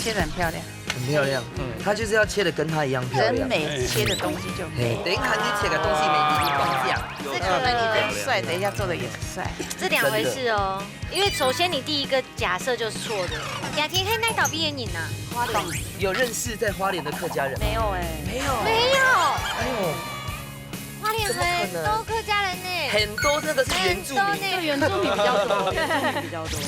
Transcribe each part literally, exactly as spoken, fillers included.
切得很漂亮，很漂亮。嗯，他就是要切得跟他一样漂亮。真美，切的东西就美。嘿，等一下你切个东西美，你就放这样。这个呢，你很帅，等一下做的也很帅。这两回事哦，因为首先你第一个假设就是错的。雅婷，你哪位个人啊？花莲。有认识在花莲的客家人吗？没有哎，没有。没有，哎呦，花莲怎么可能很多客家人呢。很多那个是原住民。很多呢就原住民比较多，原住民比较多。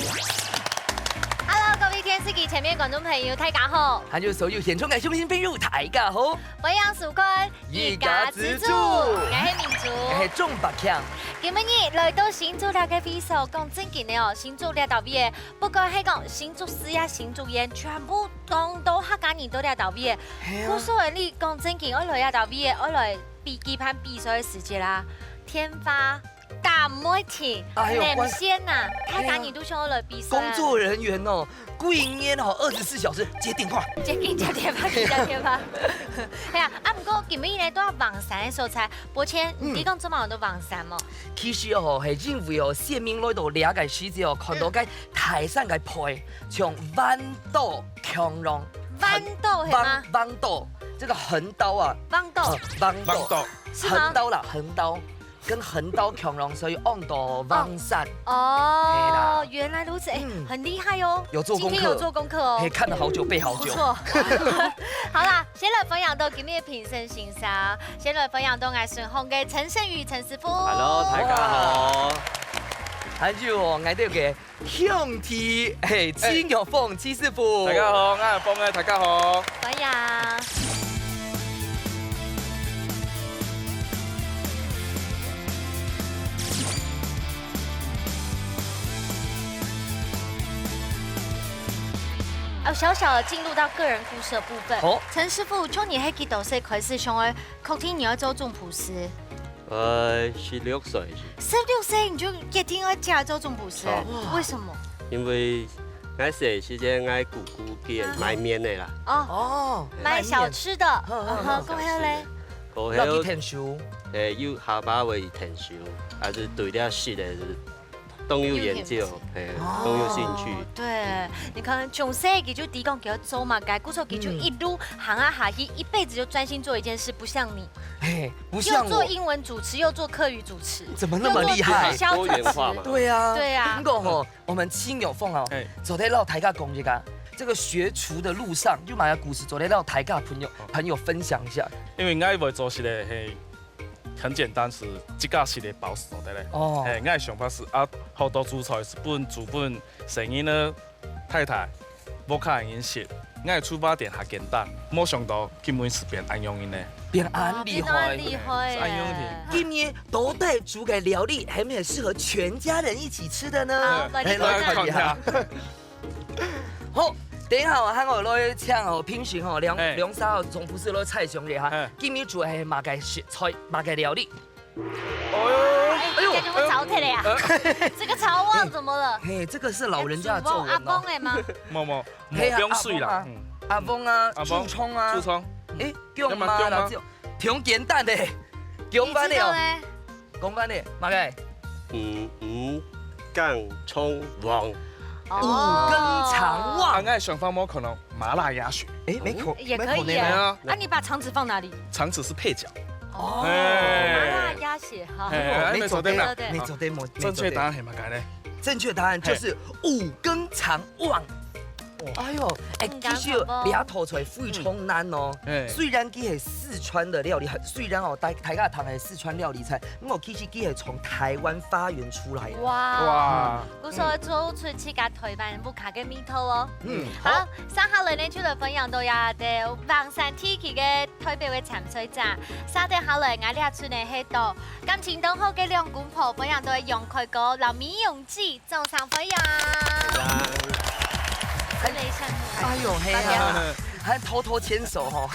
Hello，各位电视机前面观众朋友，大家好，还有所有现场个乡亲朋友，大家好。欢迎收看一家之煮我系明珠。我是钟百强。今日来到新竹这个位所，讲正经的哦，新竹这搭位个，不管系讲新竹市啊、新竹县，全部当多客家人都在搭位个。嘿啊，故所你讲正经，爱来这搭位个，爱来比举办比赛个时节啦，天花。打没停，哎呦连线呐，大家人都想要来比赛。工作人员哦，贵年哦，二十四小时接电话。接电接电话，接电话。哎呀，啊，不过今日呢，都要望山的所在，抱歉，嗯你讲做么都望山哦？其实哦，嘿，因为哦，先民来到这个时节哦，看到个大山个背，像弯刀、恐龙，弯刀是吗？弯刀，这个横刀啊，望到哦，弯刀，望到是吗横刀啦，横刀。跟横刀恐龙，所以望到望山。哦嘿啦，原来如此，哎嗯，很厉害哦，有做功课今天有做功课哦嘿，。看了好久，背好久。不错，好啦，先来分享到今日的评审先生，先来分享到我们沈宏的陈胜宇陈师傅。 Hello，大家好。还有哦，我们个兄弟，嘿，金玉峰金师傅。大家好，我是峰的，大家好。欢迎。哦，小小的进入到个人故事的部分。好陈师傅，从你还几多岁开始想要确定你要做总厨师？呃，十六岁，十六岁你就决定要嫁做总厨师好，为什么？因为我細時節，我姑姑佢賣麵个啦。哦，哦，卖小吃的，嗯嗯嗯哼，过后嘞？過後，落去天书。誒，有下把位天书，還是對這食个係當有研究，誒，當有興趣。对，你看从細个就知讲佢要做嘛，该故所佢就一路行啊下去，一辈子就专心做一件事，不像你，嘿，不像我，又做英文主持，又做客语主持，怎么那么厉害又做直销主持多元化嘛对啊，对啊不过吼，我们金玉峰啊哎，昨天老台下讲一个，这个学厨的路上，就买个故事，昨天老台下朋友朋友分享一下。因為𠊎會做事个係很簡單，係自家食个飽就得咧。哦誒，𠊎个想法係啊，好多主菜係分煮分細人仔、太太、屋下人食。𠊎个出發點較簡單，無想到今晡日係變恁樣个呢。变恁厉害。厉害耶！哎呦天今日到底煮个料理，还没有适合全家人一起吃的呢？好，来，你来看一下。看一下。好，等一下哦，喊我来请哦，评审哦，两哎两三号总厨师来猜想一下哈哎。今日煮个系么个食材，么个料理？哦哎，感觉我着退了呀！这个超旺怎么了？嘿，这个是老人家的皱纹哦阿公。哎吗？哟，無無，無嘿啊放水啦。嗯，阿峰啊，阿峰朱聪啊，朱聪，哎，用妈啦，要么用吗这种挺简单的，用饭的哦，你知道嘞？用饭的，么个？嗯，五更肠旺。五更肠啊旺， ，𠊎个想法無可能麻辣鴨血，哎，没口，也可以没口内耶。吗？啊啊，你把肠子放哪里？腸子係配角。哦，哎麻辣鸭血哈。哎，没没做对啦。对没做对，没正确答案係么个呢？正确答案就是五更肠旺。哎呦，哎，嗯其实刚刚这道菜非常难哦。哎虽然佢系四川的料理，很虽然哦，大大家谈的四川料理菜，不过其实佢系从台湾发源出来的。哇，哇，故所做出自家台湾屋下个味道哦。嗯，好，接下来呢，就来分享到呀，对，望山地区个台北个参赛者。接下来，我这出呢，系到感情当好个两公婆，分享到杨开哥、老米永记，掌声欢迎。哎呦嘿啊，还偷偷牵手哈。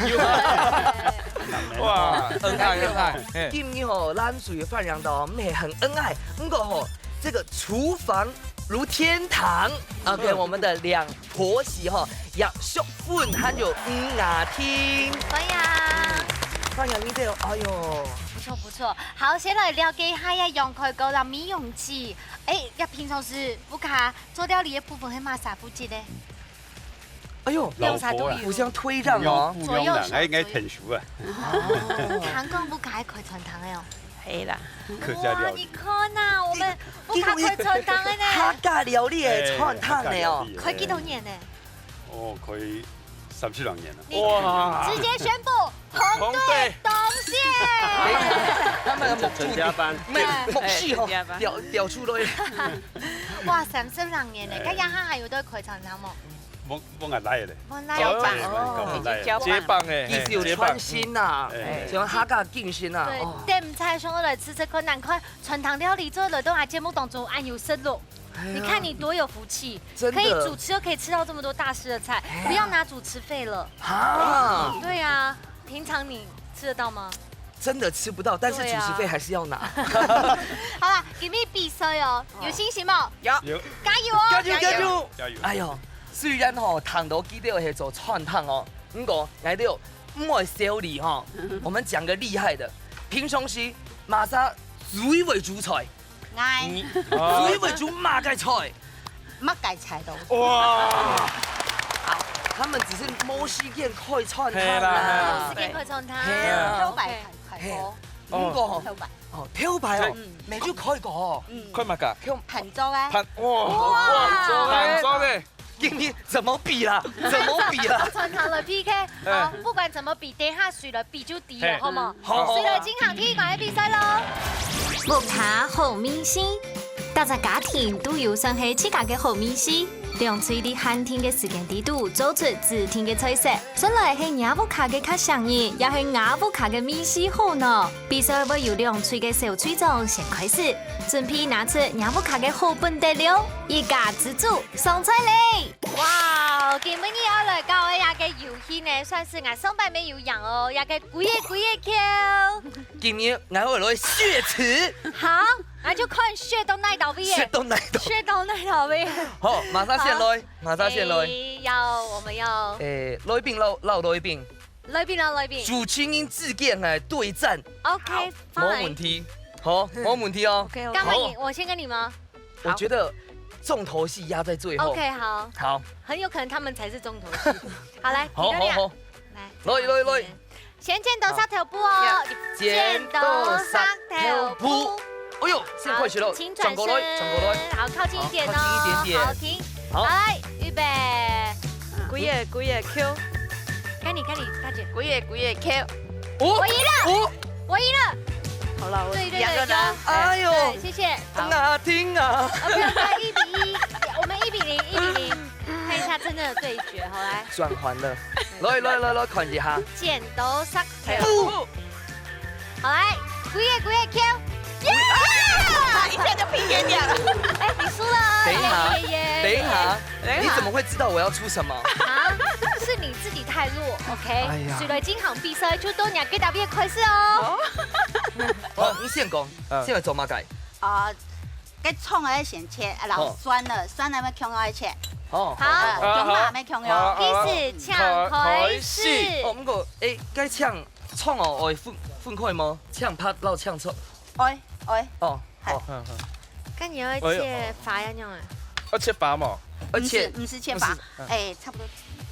哇，恩爱恩爱，哎，今日吼，咱属于发扬到我们很恩爱，不过吼，这个厨房如天堂。OK，我们的两婆媳哈，杨淑芬还有吴雅婷，欢迎。欢迎你们，哎呦，不错不错，好，先来了解一下呀，杨开哥啦，米永记，哎，呀，平常时屋下做料理个部分，系么个师傅级个？哎呦，兩儕都有。互相推讓哦。互相啦，左右手，哎，應該𢯭手啊。哦。香港屋下開餐廳个哦。係啦。客家料理。哇，你看啊，我們屋下開餐廳个呢。客家料理个餐廳个哦。哎，客家料理个。開幾多年呢？哦，開三十多年了。你看，哇。直接宣布，紅隊當選。紅隊。等一下，他們的目珠，加班。目，目珠吼，哎，加班。掉，掉出來。哇，三十多年呢，哎。該這下還有在開餐廳無？ 往，往下拉咧。往下拉。交棒。哎，往下拉咧。哦。接棒哎，其實有創新吶，哎，哎。像客家精神吶，對，哦。等一下上來試試看，難怪傳統料理做得到啊，節目當中恁有食祿。哎呀。你看你多有福氣，真的。可以主持又可以吃到這麼多大師的菜，哎呀。不要拿主持費了。啊。對啊，平常你吃得到嗎？ 真的吃不到，但是主持費還是要拿。對啊。好啦，今日比賽哦，有信心無？有。有。加油哦！加油，加油！加油！哎呦，雖然吼，聽到佢兜係做餐廳哦，毋過𠊎兜毋會笑你吼。我們講個厲害的，平常時麼儕最會煮菜？ 𠊎。你，哦。最會煮麼个菜？麼个菜都。哇！他們只是無時間開餐廳啦。係啦，係啦。無時間開餐廳。係啊。偷擺開，開過。係啊。哦。毋過，偷擺。哦，偷擺哦，嗯。無就開過哦。嗯。開麼个？開盤桌啊。盤，哇，哇，盤桌欸。盤桌欸。 今日怎麼比啦？怎麼比啦？餐廳來P K，哎。好，不管怎麼比，等一下誰來比就知了，嘿。好無？好。誰來進行第一關个比賽囉？屋下好味緒，逐隻家庭都有算係自家个好味緒。兩隊在限定个時間裡肚做出指定个菜色，算來係若屋下个較上癮，也係吾屋下个味緒好呢？比賽會由兩隊个小隊長先開始，準備拿出若屋下个好本底料，一家之煮 上菜咧！哇，今晡日愛來搞个這個遊戲呢，算係𠊎上擺無有贏哦，這個歸个歸个扣。今日𠊎會來雪恥。好，𠊎就看雪到哪到位。雪到哪到。雪到哪到位。好，麼儕先來，好。麼儕先來。哎，要，我們要。哎，來賓，老，老來賓。來賓，老來賓。主持人之間來對戰。OK，好。Fine。無問題。好，無問題哦。OK，OK。好。幹嘛你，我先跟你嗎？ 我覺得重頭戲壓在最後。OK，好。好。很有可能他們才是重頭戲。好，來，好，好，好。來，來，來，來。先剪刀石頭布哦。剪刀石頭布。哎喲，先開始了。好，請轉身。轉過來，轉過來。好，靠近一點哦。好，靠近一點點。好，停。好。好，來，預備。歸个歸个扣。該你，該你，大姐。歸个歸个扣。哦，我贏了。哦。 我贏了。好了，我對，對，對，兩個呢？有。哎喲。對，謝謝。好。難聽啊。OK，OK，一比一，我們一比零，一比零。看一下真正的對決，好，來。轉換了。來，來，來，來，看一下。剪刀石頭布。好，來，歸个歸个扣。耶！一下就PK掉了。哎，你輸了哦。等一下，耶，耶，耶，等一下，耶。 等一下。你怎麼會知道我要出什麼？啊，是你自己太弱，OK？哎呀。誰來進行比賽，就到若个答案開始哦。好，你先講，嗯。先來做麼个？啊，該蔥愛先切，啊，然後蒜呢，蒜呢愛共樣切。哦，好。啊，好，薑嘛愛共樣。好，好，好。其實請開始。好，開始。哦，毋過，誒，該請蔥哦，愛分，分開嗎？請白摎請蔥。愛，愛。哦，好。好。嗯，好。該你愛切花樣樣啊？哎喲。愛切花無？愛切。毋係，毋係切花，毋係，嗯。誒，差不多，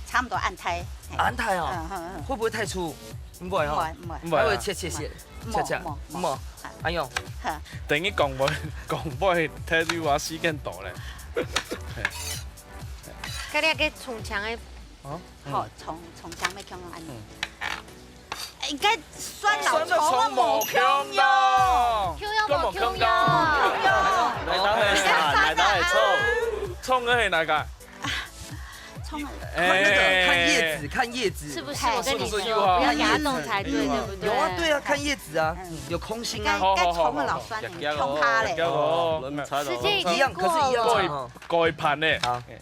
差不多恁大，嘿。恁大哦？嗯，嗯，嗯。會不會太粗？毋會哦。毋會，毋會。毋會啊。還會切切切，毋會。切切，毋會，毋會。毋會。哎喲。好。等於講話，講話忒你話時間到咧。該你个衝強个。哦。好，衝，衝強个共樣恁樣。嗯。 應該蒜摎蔥無共樣。共樣無共樣。共樣無共樣。來，來，來，來，蔥，蔥个係哪個？蔥个。哎。看那個，看葉子，看葉子。是不是？我跟你說，是不是又好？不要給他弄才對，對不對？有啊，對啊，看葉子啊，嗯。有空心啊。該，該蔥个摎蒜个共下咧。好，好，好，好。時間已經過了。一樣，可是一樣長哦。過一，過一盤呢。好。哎。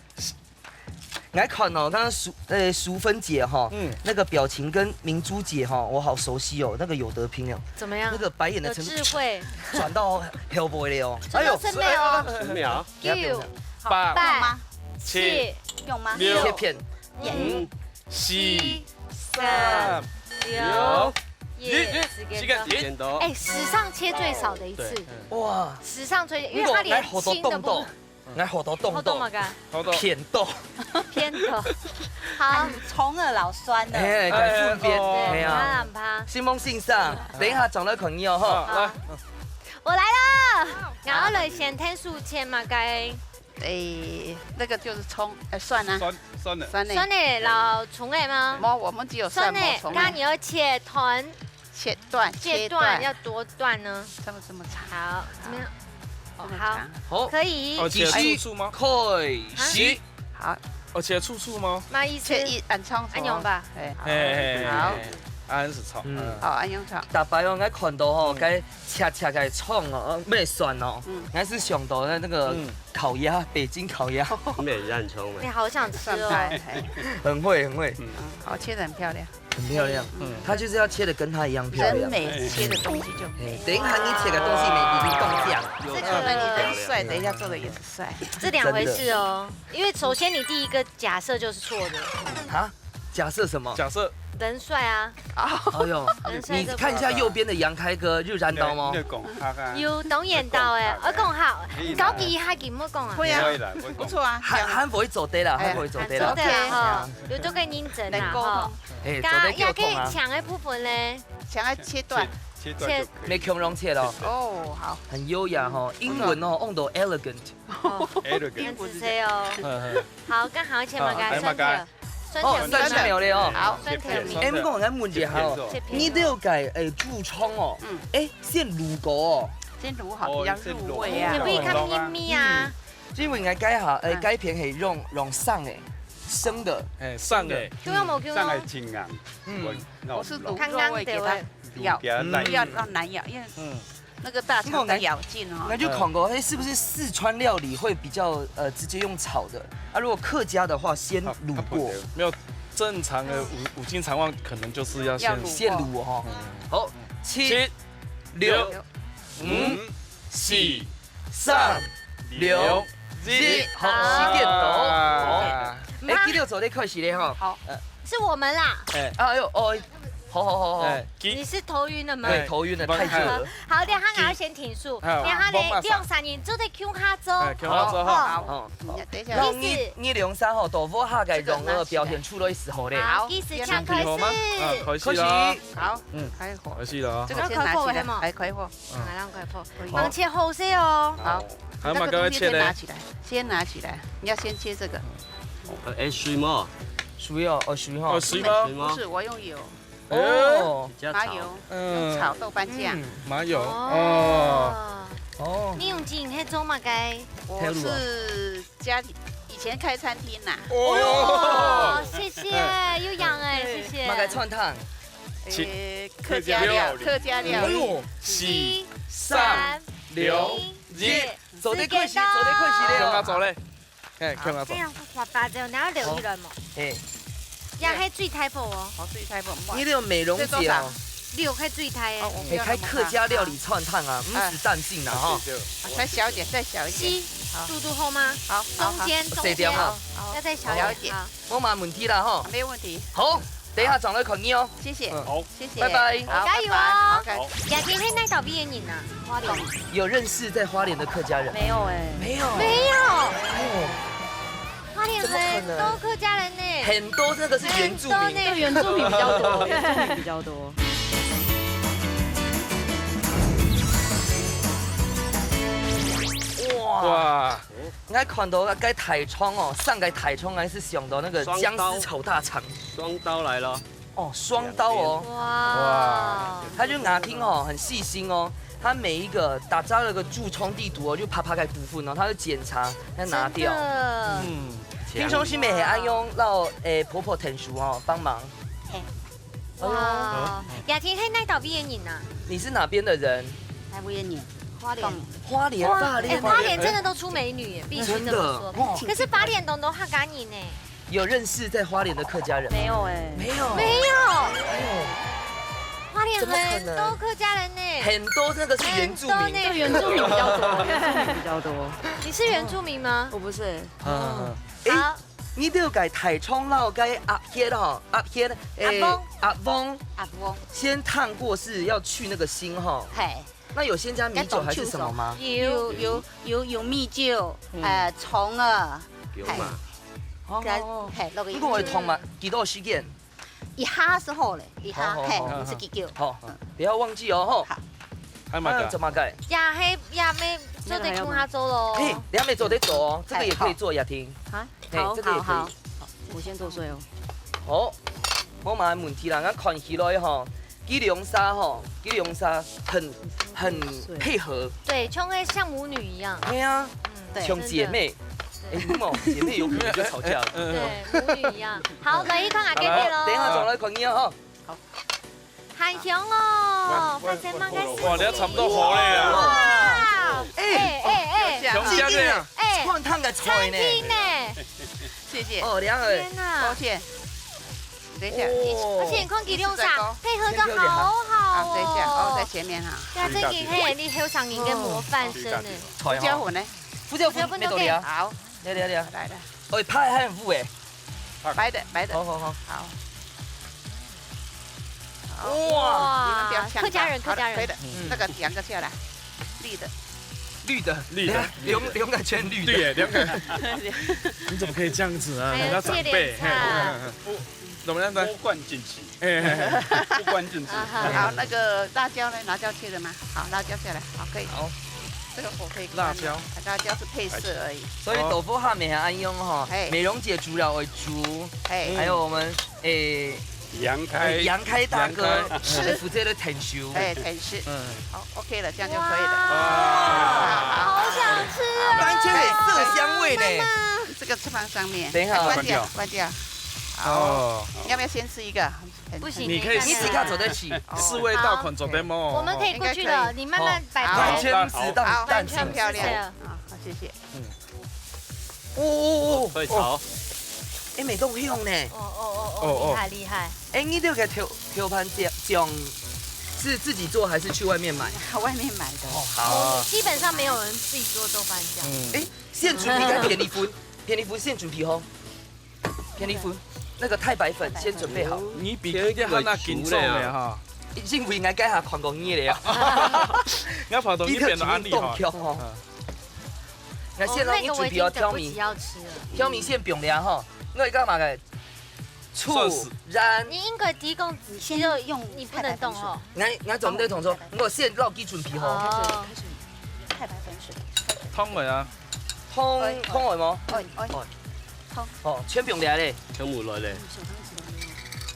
來看哦，剛剛淑，呃，淑芬姐哈，嗯。那個表情跟明珠姐哈，我好熟悉哦，那個有得拼哦。怎麼樣？那個白眼的程度有智慧。轉到後背了哦。轉到前面哦。哎呦，哎呦，哎呦。九、八、八、七、用嗎？六、切片。五、四、三、六、一，時間到。時間到。哎，史上切最少的一次。對。哇。史上最，因為它連輕的部分。𠊎學到當多，學到麼个？學到。騙到。騙到。好。蔥啊，老酸了。哎，該順便，哎，哎，哎，哎啊。怕啦，怕。新夢先生，等一下轉來看你哦，吼。啊，來。我來了，然後來先聽書籤嘛，該。哎，那個就是蔥，哎，蒜啊。酸，酸的。酸的。酸的，老蔥的嗎？無，我們只有蒜，酸的，無蔥的。那你要切斷。 切斷，切斷，切斷。要多斷呢？這麼，這麼長。好，怎麼樣？哦，這麼長。好。好。可以。哦，切粗粗嗎？開始。啊？好。哦，切粗粗嗎？麼个意思？切一，恁長粗。恁樣吧。哎，好。嘿，嘿，嘿，好。嘿，恁樣粗。嗯。嗯。好，恁樣粗。大伯哦，𠊎看到吼，嗯。該切切个蔥哦，呃，乜蒜哦，嗯。𠊎係想到那，那個嗯。烤鴨，北京烤鴨。你也很聰明。你好想吃哦。蒜拍，嘿。很會，很會。嗯。嗯，好，切得很漂亮。 很漂亮。嗯。他就是要切得跟他一樣漂亮。人美切的東西就美。哎，等一下你切的東西美，一定中獎。這個，那你很帥，等一下做的也是帥。這兩回事哦，真的。因為首先你第一個假設就是錯的。啊？假設什麼？假設。人帥啊。哎呦，人帥就你看一下右邊的楊開哥，有染到嗎？你，你講他看。有，當然到欸，你講他看。我講好，你高級一下給我講啊。會啊，可以啦，我講。不錯啊，還，還不會做得啦，哎，還不會做得啦。做得啦，OK。哈，有做個認真啦，能溝通。哈。 哎，做得溝通啊。該，也可以搶个部分咧。搶个切斷。切，切斷就可以。切。沒共樣切咯。哦，好。很優雅吼，英文哦，用到elegant。哦，elegant。很仔細哦。嗯，嗯。好，剛好切麼个？好，來，麼个？酸甜，酸甜哦，三十秒咧哦。好。酸甜。哎，毋過𠊎問一下哦，切片。你了解，哎，豬腸哦，嗯。哎，先滷過哦。先滷好，哦，比較入味啊。先滷過。你不會看咪咪啊？嗯。因為𠊎該下，哎，哦。該片係用，用生个，生个。哎，生个。有沒有，有沒有？生个真硬。 嗯。我，那我不懂。我是滷肉味給它咬，剛剛對我滷給它爛一點。不要讓難咬，因為嗯。那個大腸的咬勁哦。那就看過，哎，是不是四川料理會比較，呃，直接用炒的？啊，如果客家的話，先滷過。它，它不對，沒有，正常的五，五斤腸旺可能就是要先要滷過。先滷哦。嗯。好，七、七、六、六、五、五、四、三、兩、一，好，好。時間到。啊。好。哎，第六組你開始咧，吼。好。呃。是我們啦。哎。哎喲，哦，好，好，好，好。哎，你是頭暈的嗎？對，頭暈的，太熱了。好，等下𠊎愛先停手，好。等下呢，你兩儕人做得共下做。哎，共下做，好。好。好。嗯，等一下。那你，你兩儕吼，都無下个融合表現出來時候咧。好，計時槍開始。準備好嗎？啊，開始了。開始。好，嗯。開火。開始了啊。這個先拿起來，開火。哎，開火。 嗯。來，讓開火。可以。好。幫切好勢哦。好。還有麼个要切的？這個東西先拿起來，先拿起來。你要先切這個。呃，哎，水嗎？水哦，哦，水哈。哦，水嗎？水嗎？不是，我用油。哦。比較炒。麻油，嗯。用炒豆瓣醬。嗯。麻油，哦。哦。哦。你用盡，你做麼个？我是家裡，以前開餐廳吶。哦。哦，謝謝，有影哎，謝謝。麼个餐廳？ 呃，客家料理，客家料理。哎喲，四、三、兩、一，做得開始，做得開始咧哦。共下做咧。哎，共下做。這樣滑滑的，然後留一輪嘛。哎。也還最大火哦。好，最大火，你這有美容姐哦。這多少？六還最大欸。哦，我不要那麼大。哎，開客家料理餐廳啊，嗯。毋使擔心啦，哈。對，對。啊，再小一點，再小一點。四，好。堵堵好嗎？好，好，好。中間，中間。細條哈。好，好。要再小一點。小一點。好。 無麼問題啦吼。沒有問題。好，等一下轉來看你哦。謝謝。嗯。好。謝謝。拜拜。好，加油哦。拜拜。好，OK。好。雅婷係哪位个人啊？花蓮。有認識在花蓮的客家人？沒有欸。沒有。沒有。哎呦。花蓮很多客家人呢。怎麼可能？很多那個是原住民。很多呢。對，原住民比較多，原住民比較多。哇。哇。 𠊎看到該大腸哦，生个大腸，𠊎係想到那個薑絲炒大腸。雙刀。雙刀來了。哦，雙刀哦。哇。哇。他就拿聽哦，很細心哦。他每一個打造了個豬腸地圖哦，就拍拍个部分哦，他就檢查，他拿掉。真的。嗯。平常時乜係恁樣，讓，誒，婆婆𢯭手哦，幫忙。嘿。 哇，雅婷係哪位个人啊？你是哪邊的人？哪位个人？花蓮。花蓮，哇，花蓮，哎，花蓮真的都出美女耶，必須這麼說。真的，哇。可是花蓮當多客家人呢。有認識在花蓮的客家人嗎？沒有哎。沒有。沒有。哎呦，花蓮很多客家人呢。怎麼可能？很多那個是原住民。很多呢。對，原住民比較多，原住民比較多。你是原住民嗎？我不是。嗯，嗯，嗯。哎，好。 你了解大腸摎該鴨血吼，鴨血，誒，鴨黃。鴨黃。鴨黃。先燙過是要去那個腥吼。嘿。那有先加米酒還是什麼嗎？有有有有米酒，呃，蔥啊，有嘛。哦，係，落去。不過會燙嘛，幾多時間？一下就好了，一下，係，毋使幾久。好，不要忘記哦，吼。好。還有麼个？還有麼个？呀，係，呀，乜做得看下做咯。嘿，你還沒做得做哦，這個也可以做，雅婷。啊，好，這個也可以。好，好，我先剁碎哦。好，無麼問題啦，𠊎看起來吼， 佢兩儕吼，佢兩儕很很配合。對，像个像母女一樣。對啊，像姐妹。哎，不嘛，姐妹有可能就吵架了。對，母女一樣。好，來，一看啊，好了，給你咯。等一下轉來看你啊，吼。好。很香哦，番茄芒果絲。哇，你要差不多好了呀。哇，哎哎哎，香香的呀。哎，換湯个菜呢。餐廳呢？謝謝。哦，兩個。天哪。抱歉。 等一下，哦。而且你看佢兩儕配合得好好哦。啊，等一下，哦，在前面哈。對啊，這個係你後生人个模範生呢。胡椒粉呢？胡椒粉，胡椒粉都可以。沒道理啊。好。來來來。來來。哦，拍還很烏哎。白的，白的。好好好。好。哇！你們不要嗆到。客家人，客家人。好了，可以的，那個兩個下來，綠的。綠的。綠的。等一下，兩兩個全綠的。對耶，兩個。你怎麼可以這樣子啊？還有人家長輩，這臉差。嘿。 怎麼樣呢？不灌進去，哎，不灌進去。啊哈。好，那個辣椒呢？辣椒切了嗎？好，辣椒下來，好，可以。好。這個火可以關了。辣椒。辣椒是配色而已。所以豆腐下面還用吼，嘿。美容姐主要會煮，嘿。還有我們，誒，楊開，楊開大哥楊開。來負責的甜酒。哎，甜食。嗯。好，OK了，這樣就可以了。哇，好想吃啊！完全有色香味呢。媽媽。這個翅膀上面。等一下。哎，關掉，關掉。 關掉。好，哦。你要不要先吃一個？很，很，不行，你可以試看。你自家做得起。試味道看做得無？好。我們可以過去了，應該可以。你慢慢擺盤。好。完全毋使當，好，當，完全毋使。漂亮。好，好，謝謝。嗯。哦，哦，哦，哦。退潮。哎，味道香呢。哦，哦，哦，哦，哦，哦。厲害，厲害。哎，你這個豆，豆瓣醬，醬是自己做還是去外面買？外面買的。哦，好。我們基本上沒有人自己做豆瓣醬。嗯。哎，現煮比較便宜分，便宜分現煮比吼。 便宜粉，那個太白粉先準備好。你比佢个還較緊張咧哈。因為𠊎該下看過你了呀。你要跑到你變到安利哈。你特別動聽哦。嗯。那現在你準備要挑米，哦，那個我已經等不及要吃了。挑米先不用了哈。我幹嘛个？醋、鹽。你應該提供仔細，先用，你不能動哦。太白粉水。𠊎，𠊎總得同說，我先落去準備吼。哦。太白粉水。湯个啊。湯，哎，湯个無？哎，哎。哦。 湯。哦，全部用來咧。全部來咧。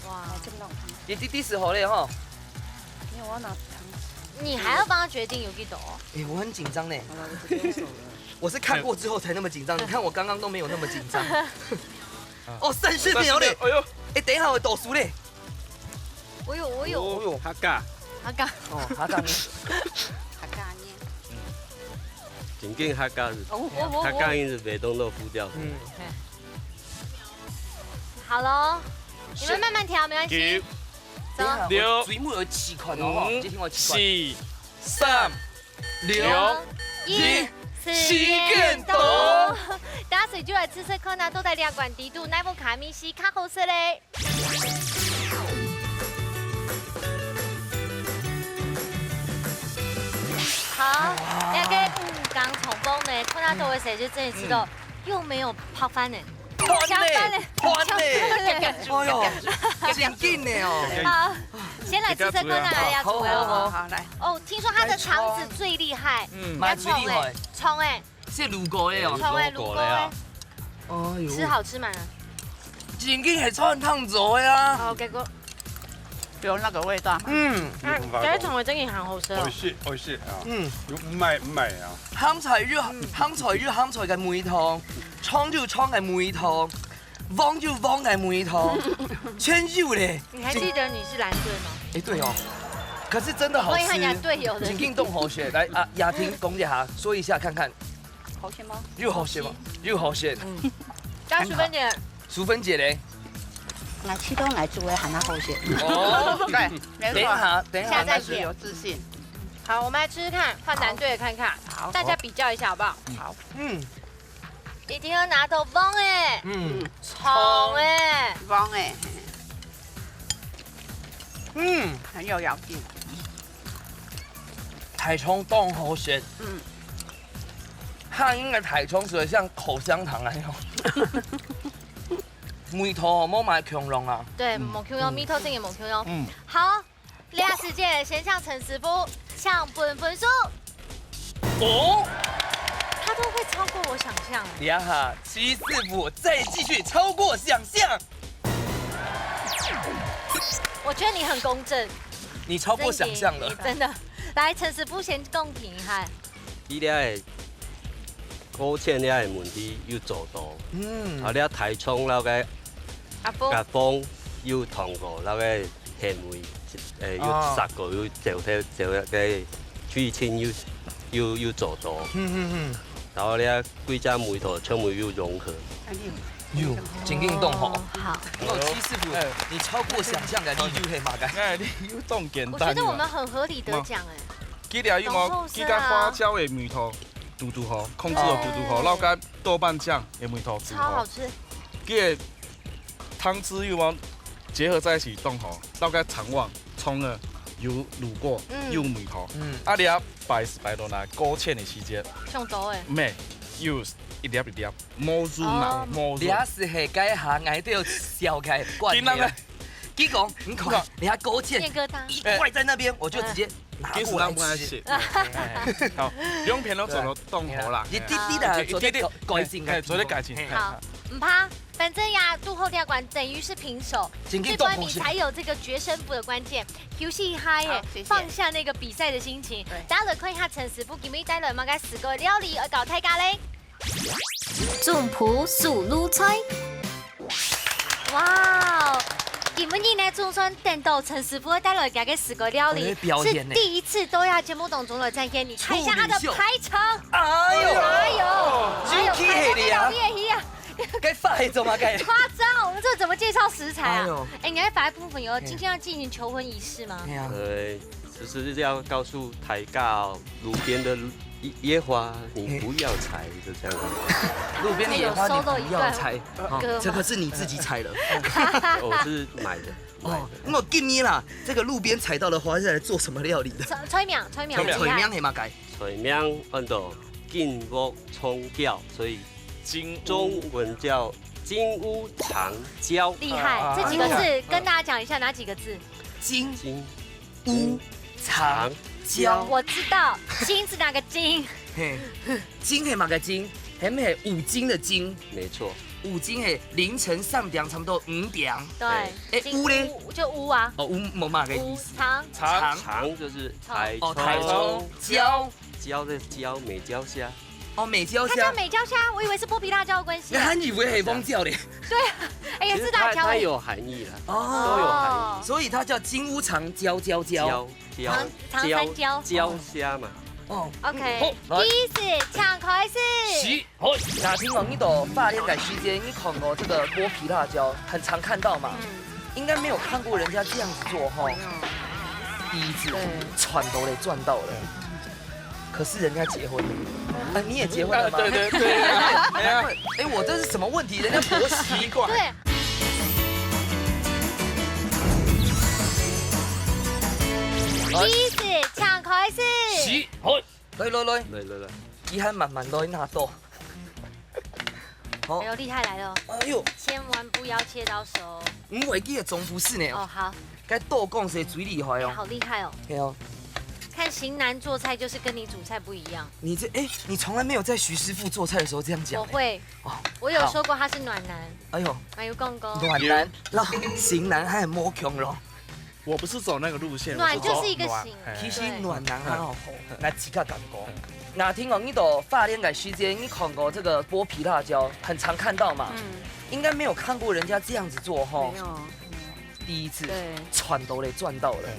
哇。哎，這個讓我看看。你弟弟試好咧吼。沒有，我要拿湯匙。你還要幫他決定有幾多？哎，我很緊張呢。好了，我這邊手了。我是看過之後才那麼緊張，你看我剛剛都沒有那麼緊張。哦，三十秒咧。三十秒，哎呦。哎，等一下，我倒數咧。 我有，我有。哦喲。客家。客家。哦，客家麵。客家麵。嗯。正經客家，哦，哦，哦，哦。客家人係袂當多胡椒粉。嗯。好了，你們慢慢調，沒關係。九、走。等一下，六、我水母有試看哦，吼，五、你聽我試看。四、三、兩、一、時間到。大家隨就來試試看啊，到底這款底肚哪一款咖啡係較好食咧？ 好，那個，嗯，剛重播呢，看到都會誰就真的知道，又沒有泡飯呢。泡飯呢，香飯呢，泡飯呢。香飯呢。哎呦，真緊呢哦。好，先來試試看啊，要怎麼樣？好，好，好，好，來。哦，聽說他的腸子最厲害，嗯，要衝欸，蠻最厲害。衝欸。 係滷過个哦。炒个滷過个。哎喲。吃好吃嗎？正經係川燙做个啊。哦，結果有那個味道嗎？嗯。啊，該種个正經很好食哦。美味しい、美味しい啊。嗯。有，うまい、うまい啊。鹹菜有，鹹菜有鹹菜个味道，蔥有蔥个味道，黃有黃个味道，全有咧。你還記得你是藍隊嗎？哎，對哦。可是真的好吃。我也很想隊友的。正經當好食。來啊，雅婷講一下，說一下看看。 好食無？又好食無？又好食。嗯。該淑芬姐。淑芬姐咧？𠊎試著𠊎煮个還較好食。哦，對，沒錯。等一下，等一下，下次有自信。好，我們來吃吃看，換藍隊的看看，好。大家比較一下好不好？好。嗯。一定要拿到黃个，嗯。蔥个。黃个。嗯。很有咬勁。大腸當好食。嗯。它應該大腸是像口香糖那樣。味道無麼个共樣啊。對，嗯。無共樣，嗯。味道真的無共樣。嗯。好，這時間先向陳師傅請分分數。哦。他都會超過我想象欸。這下，徐師傅再繼續超過想象。我覺得你很公正。你超過想象了。真的，你真的。來，陳師傅先公平一下。 佢這个勾芡這个問題有做到，嗯。啊，這大腸那个壓風。壓風有通過，那个纖維，誒，有哦。殺過，有走忒，走个水清有，有，有做到。嗯，嗯，嗯。然後這幾隻味道全部有融合。哎呦，真緊動吼。哦，好。哦，徐師傅，哎。你超過想象的，你就會嘛个。哎，你有當簡單的啦。我覺得我們很合理得獎哎。佢這有無？當好食啊。佢个花椒的味道，堵堵好，控制了堵堵好，對。然後个豆瓣醬的味道堵好。超好吃。佢个湯汁有無？結合在一起當好，然後个腸旺、蔥啊，有滷過，嗯。有味道。嗯。啊，你啊，擺是擺到哪？勾芡的時間。上多哎。咩，有一粒一粒。 無入腦，哦。無入。你要是係該下，𠊎都有笑開，怪你啊。今天呢？佢講，你看，你看。你看勾芡，面疙瘩。一塊在那邊，我就直接拿過來吃。其實他不愛吃。哎，好，兩片都做到當好啦。你滴滴的做得改，改進，哎，做得改進。好，毋怕，反正呀，最後這關等於是平手，真緊動手。這關你才有這個決勝負的關鍵。休息一下耶，好，謝謝。放下那個比賽的心情，對。大家來看一下陳師傅今日帶來麼个四个料理要教大家嘞。 總鋪手路菜。哇哦！今晡日呢，總算等到陳師傅帶來佢个四个料理，哎，表演呢。係第一次到這節目當中來展現，你看一下他的排場。哎呦，哎呦，哎呦，真厲害咧啊！哎呦，排到這邊也一樣。該發係做麼个？誇張，我們這怎麼介紹食材啊？哎呦。哎，你還發一部分有，嘿。今天要進行求婚儀式嗎？對啊。呃， 就是要告訴大家哦，路邊的野花，你不要採，就這樣。路邊的野花你不要採，哎，有收到一段哦，歌嗎？這個是你自己採的。我是買的，哦，買的。那我給你啦，這個路邊採到的花是來做什麼料理的？菜，菜名，菜名，菜名。菜名係麼个？菜名安到金屋藏嬌，所以金屋，中文叫金屋藏嬌。厲害，啊，這幾個字，哎呀。跟大家講一下，哪幾個字？金。金 屋藏嬌。我知道，金是哪個金？嘿，金係麼个金？係毋係五更个更？沒錯。五更係凌晨三點，差不多五點。對，哎，金屋咧？屋就屋啊。哦，屋無麼个意思。屋，藏。藏。藏就是藏。哦，大腸嬌。嬌的嬌，美嬌蝦。 哦，美嬌蝦。它叫美嬌蝦，我以為是剝皮辣椒的關係。𠊎還以為係黃椒咧。對啊，哎呀，其實它，是辣椒欸。它有含義啦，哦。都有含義。所以它叫金屋藏嬌嬌嬌。嬌，嬌，藏，藏嬌，嬌，嬌蝦嘛。哦。OK，好，來。計時請開始。是，好。那聽講你到花蓮个時間，你看過這個剝皮辣椒，很常看到嘛？嗯。應該沒有看過人家這樣子做吼。沒有。第一次，對。賺到了，賺到了。 可是人家結婚了，啊，你也結婚了嗎？啊，對，對，對，對，對啊。哎，我這是什麼問題？人家婆媳。奇怪。對。計時請開始。是，好。來，來，來。來，來，來。佢還慢慢來拿刀。 好。哎呦，厲害來了。哎呦。千萬不要切到手。毋會，佢个總舖師呢。哦，好。該刀工係最厲害哦。哎，好厲害哦。係哦。看型男做菜就是跟你煮菜不一樣。你這，哎，你從來沒有在徐師傅做菜的時候這樣講欸。我會。哦，我有說過他是暖男。好。哎呦。哎呦，公公。暖男，然後型男還無窮咯。 我不是走那個路線，我是走暖就是一個型。暖，嘿。其實暖男還好吼，來自家講過。那聽講你到花蓮个時間，你看過這個剝皮辣椒，很常看到嘛？嗯。應該沒有看過人家這樣子做吼。沒有，沒有。第一次，對。賺到了，賺到了。對。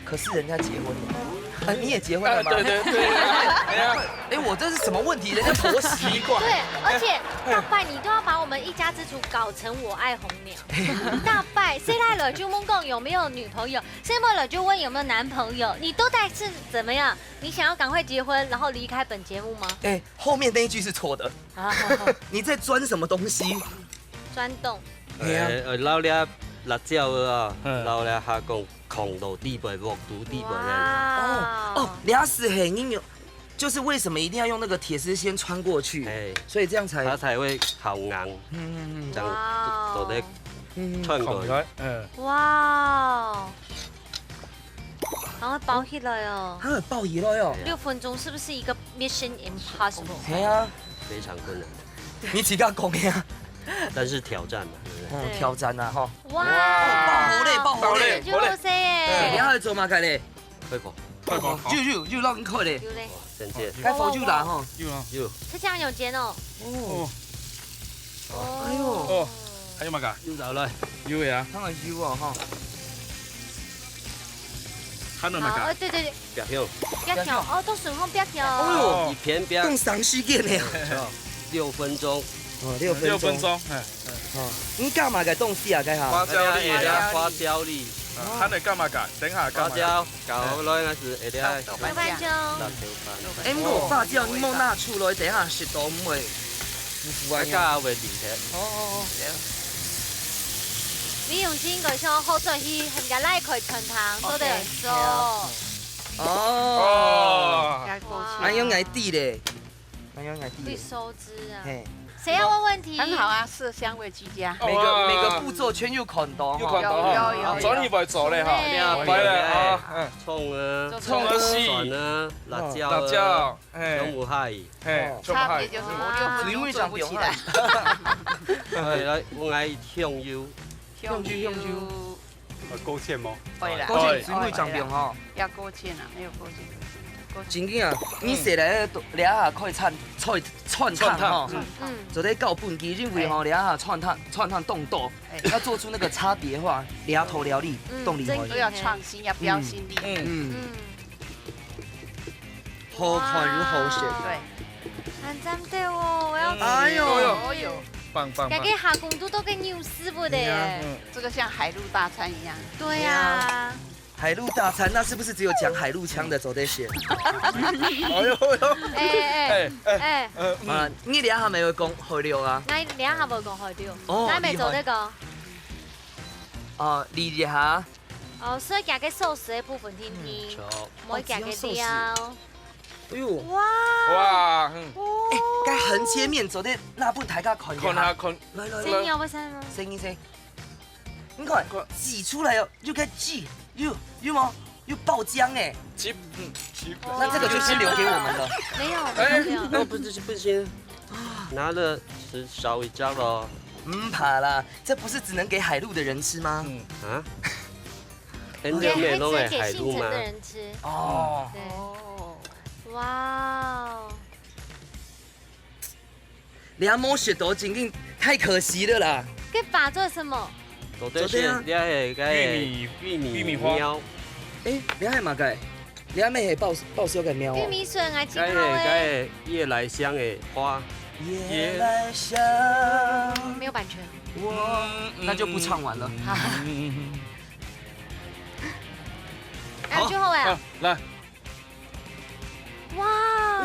可是人家結婚了，啊，你也結婚了嗎？啊，對，對，對，對。哎呀。哎，我這是什麼問題？人家婆媳。奇怪。對，而且大半你都要把我們一家之煮搞成我愛紅娘。 大半，細妹來就問講有沒有女朋友，細妹來就問有沒有男朋友，你到底是怎麼樣？你想要趕快結婚，然後離開本節目嗎？哎，後面那一句是錯的。啊。你在鑽什麼東西？鑽洞。哎呀。哎，呃，老了辣椒啊，嗯。老了還講口放到底背，鑊肚底背个。哇。哦，哦，這係恁樣，就是為什麼一定要用那個鐵絲先穿過去，哎。所以這樣才，它才會好硬，嗯，嗯，嗯。這樣哇哦。做得嗯，嗯。穿過去。烤起來，嗯。哇哦。然後包起來哦。它有包起來哦。六分鐘是不是一個 mission impossible？係啊。非常困難。你自家講个啊。但是挑戰嘛，對不對？嗯，對。挑戰啊，吼。哇。爆火咧，爆火咧。感覺好食耶。哎，你還要做麼个咧？快跑。快跑，好。又，又，又讓你看咧。有咧。哇，真謝。該火又大吼。有啊。有。它醬油煎哦。哦。哦。哎呦。哦，還有麼个？又來了。有个啊。當然有啊，吼。還有麼个？好，呃，對，對，對。 煏香。煏香，哦，都順風煏香。哎呦，一片煏。當長時間呢。六分鐘。哦，六分鐘。六分鐘，哎。哦，你加麼个東西啊，該下？花椒粒啊。哎呀，花椒粒。啊，還得加麼个？等下加麼个？花椒，搞落來該係，哎呀，豆瓣醬。辣椒粉。哎，毋過花椒你莫拿出來，等下食到毋會，毋會。大家會離開。哦，哦，哦。你用心个想好轉去，人家來開餐廳，做得做。OK，係啊。 哦。哦。哎喲，𠊎知咧。哎喲，𠊎知咧。會收汁啊。嘿。誰要問問題？很好啊，色香味俱佳。每個，哇。每個步驟全有看到哈。有看到哈。有，有，有。轉去會做咧哈。對。明白了啊，嗯。蔥啊，蔥啊，蒜啊，辣椒啊，辣椒，嘿。全部下去。嘿，哦。全部下去。差別就是我六分鐘做不起來。哎，來，𠊎愛香油。香油，香油。 呃，勾芡無？會啦。勾芡，水尾醬冰吼。要勾芡啊，沒有勾芡不行。勾芡。真正啊，你食來這下可以串，串，串湯吼，嗯。嗯。做得較本基，因為吼，這下串湯，串湯當多，哎。要做出那個差別化，這道料理，嗯，當厲害。真的。都要創新，要標新立異。嗯。嗯。嗯。 好看又好食。哇。對。很讚的哦，𠊎要吃。哎喲。哦喲，棒，棒，棒。感覺下工都到个牛屎不的耶。對啊。嗯。這個像海陸大餐一樣。對啊。對啊。海陸大餐，那是不是只有講海陸腔的做得食？哎喲，哎喲。哎，哎，哎，哎。哎，呃，嗯。啊，你這下還會講海陸啊？𠊎這下會講海陸。哦，𠊎也做得講。厲害。哦，你這下 哦，所以加个壽司个部分定定，嗯，著。無加个料。哦，只有壽司。哎喲。哇。哇，嗯。哦。哎，該橫切面做得拿分大家看一下。看下，看。來，來，來。聲音要不要聲音？聲音，聲音。你看，看。擠出來哦，又該擠，又，有無？又爆漿哎。擠，嗯，擠。那這個就先留給我們了。沒有，哎。沒有。哦，不是，不行。拿了吃少一張咯。毋怕啦，這不是只能給海陸的人吃嗎？嗯。啊？ 恁樣咩攏係海陸嗎？也還是給姓陳的人吃。哦。對。哦。哇哦。你還無食到，真正太可惜了啦。該把做什麼？做得食，做得啊。這係該玉米，玉米，玉米花。苗。哎，你還嘛該？你還沒係爆，爆燒个苗哦。玉米筍啊，該係，真好哎。該係夜來香个花。夜來香。沒有版權。我，嗯，那就不唱完了。嗯，嗯，嗯，嗯。 哎，好。最後哎。啊，來。哇。哇！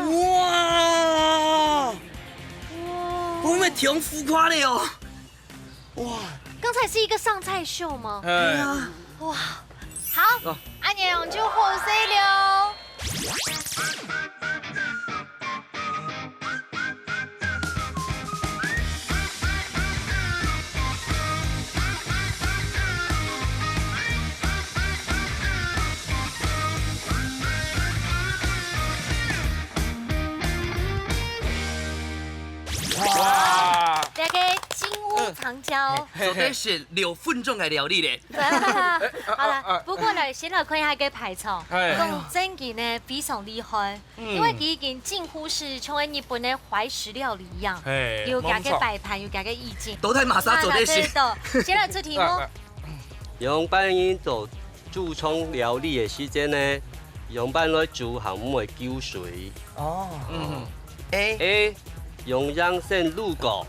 哇。會毋會忒浮誇了哦？哇。剛才是一個上菜秀嗎？哎。對啊。哇。好，哦。恁樣就好勢了。 哇！大家進屋藏嬌。嗯。嘿，嘿。做得食六分鐘个料理咧。好啦，啊，啊，啊。不過呢，先來看一下這個排場，嘿。講真个呢，非常厲害。 嗯。因為佢已經近乎係像日本个懷石料理一樣，嘿，有佢个擺盤，有佢个意境。都在馬上做這些。那，那，對，對，先來出題目。啊，啊。仰般形做祖傳料理个時節呢，仰般來煮還毋會勼水？哦。嗯。A。A，用鹽先滷過。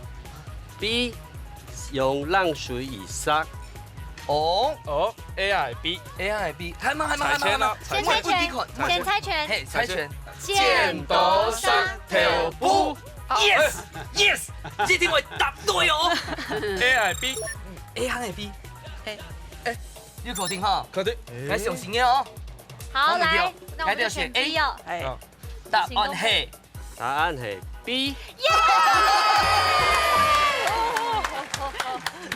B，用冷水一煠。 哦。哦，A還係B？A還係B？還慢，還慢，還慢，還慢。猜拳啊，猜拳。我不知看。先猜拳。嘿，猜拳。剪刀石頭布。Yes，yes，一定會答對哦。A還係B？A還係B？A。A。有確定哈？確定。來，相信你哦。好，來，那我們就選B哦。哎，好。答案係，答案係B。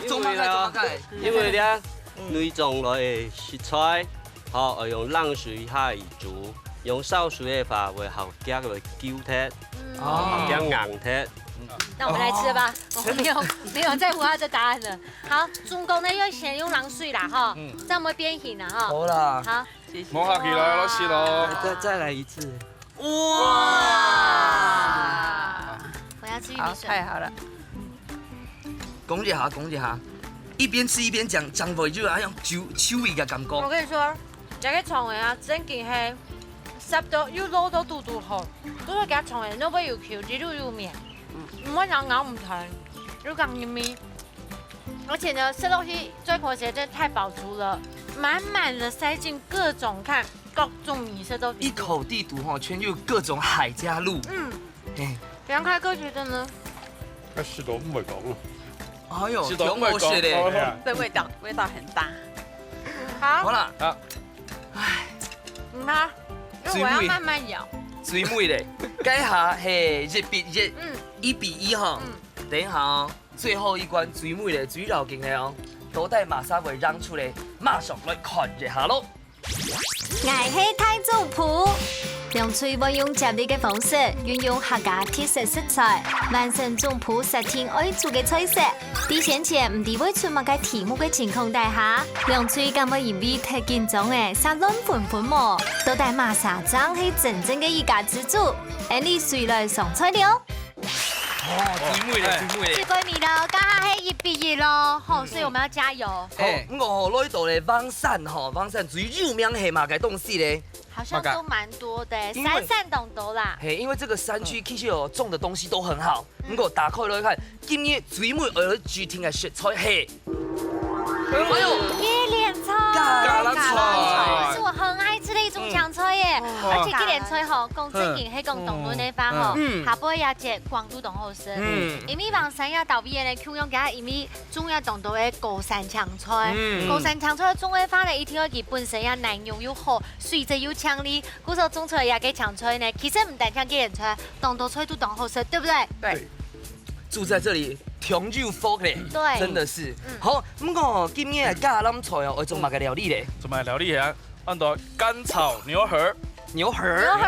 做麼个？做麼个？因為呢，內臟類个食材，吼，愛用冷水下去煮，用燒水个話會較遽會勼忒，哦。較遽硬忒。那我們來吃了吧，我們沒有，沒有在乎它的答案了。好，中國呢，要先用冷水啦，哈，嗯。這樣會變形啦，哈。好啦。好。無客氣啦，老師咯。再，再來一次。哇！我要吃玉米筍。好，太好了。講一下，講一下，一邊吃一邊講，講話就好像秋，秋雨个感覺。我跟你說，這個腸仔啊，真經係，澀到又老到堵堵好，都係佢腸仔，都會有Q，又有綿，毋會咬咬毋斷，又講入味。而且呢，吃東西最可惜真的太飽足了，滿滿的塞進各種看，各種米色都一口地圖吼，全有各種海家路。嗯。嘿。楊開哥覺得呢？該食到毋會講了。哎喲，食到毋會講，挺好食的。哎呀。這味道，味道很大。好。好啦。啊。唉。嗯哈，因為我要慢慢咬。最尾咧，該下係一比一，嗯。一比一哈。嗯。等一下哦，最後一關最尾咧，最要緊个哦，到底麼儕會贏出來，馬上來看一下咯。 𠊎係大總舖。兩隊會用接力个方式，運用客家特色食材，完成總舖設定愛煮个菜色。在先前毋知會出麼个題目个情況底下，兩隊敢會因為忒緊張仔，煞亂紛紛無？到底麼儕正係真正个一家之煮？𫣆俚隨來上菜了。 哦，最尾咧，哎。最尾咧。最尾了，剛剛係一比一咯，吼，嗯。所以我們要加油。好，哎。毋過吼，來到咧，橫山吼，橫山最有名係麼个東西咧？好像都蠻多的，麼个？因為山產當多啦。嘿，因為這個山區其實有種的東西都很好，嗯。毋過打開來看，今日最尾愛指定个食材係 哎喲，芥藍菜。芥藍菜。是我很愛吃的一種青菜耶，嗯。而且芥藍菜吼，講正經，係講當多个話吼，嗯。下背也結光都當好食。嗯。因為橫山這兜位呢，共樣佢因為種了當多个高山青菜，嗯。高山青菜種个話呢，一定愛佢本身也耐用又好，水質又淨俐，故所種出來這个青菜呢，其實毋單淨芥藍菜，當多菜都當好食，對不對？對。 住在這裡挺有福咧，對。真的是。嗯。好，毋過今日个芥藍菜哦，愛做麼个料理咧？做麼个料理啊？安到乾炒牛河。牛河。牛河。